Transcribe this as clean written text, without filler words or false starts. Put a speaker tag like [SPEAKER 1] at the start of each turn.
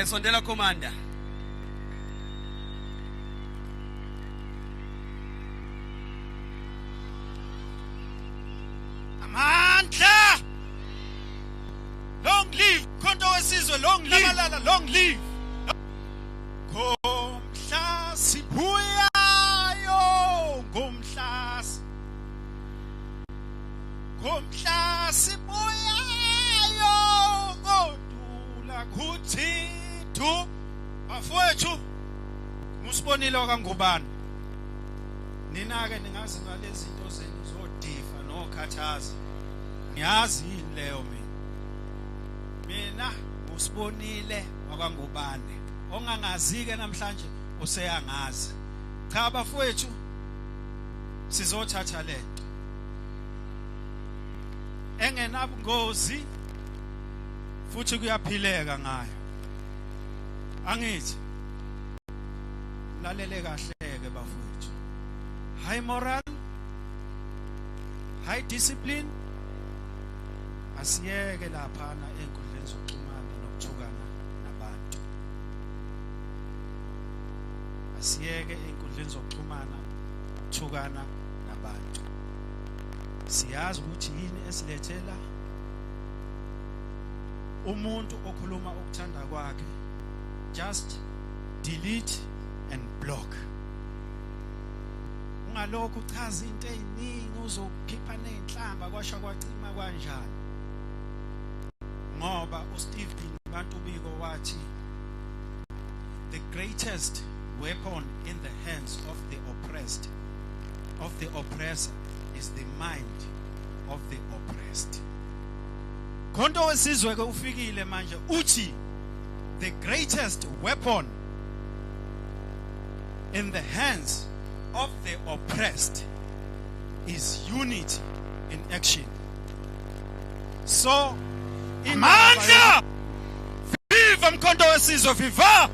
[SPEAKER 1] Sondela commander.
[SPEAKER 2] Amandla! Long live Khonto wesizwe, long live Malala, long live. Ngomhla sibuyayo, ngomhla ngomhla sibuyayo kodula kuthi du bafowethu musibonile wakangubani nina ke ningazi ngalezi zinto zenu zodifa nokhathaza ngiyazi yini leyo mina mina usibonile wakangubane ongangazi ke namhlanje useyangazi cha bafowethu sizothatha lento engenabungozi futhi kuyaphileka ngayo angithi lalele kahle ke bafowethu high moral high discipline asiyeke laphana enkundleni zokuxhumana nokuthukana nabantu asiyeke enkundleni zokuxhumana ukuthukana nabantu siyazi ukuthi yini esilethela umuntu okhuluma ukuthanda kwakhe just delete and block ungalokhu uchaza into eziningi uzokhipha nezinhlamba kwasha kwacima kanjani ngoba uSteve Bantu Biko wathi the greatest weapon in the hands of the oppressed of the oppressor is the mind of the oppressed Khonto wesizwe ke ufikile manje uthi the greatest weapon in the hands of the oppressed is unity in action so
[SPEAKER 3] Amandla! Viva Mkhonto wesizwe, viva!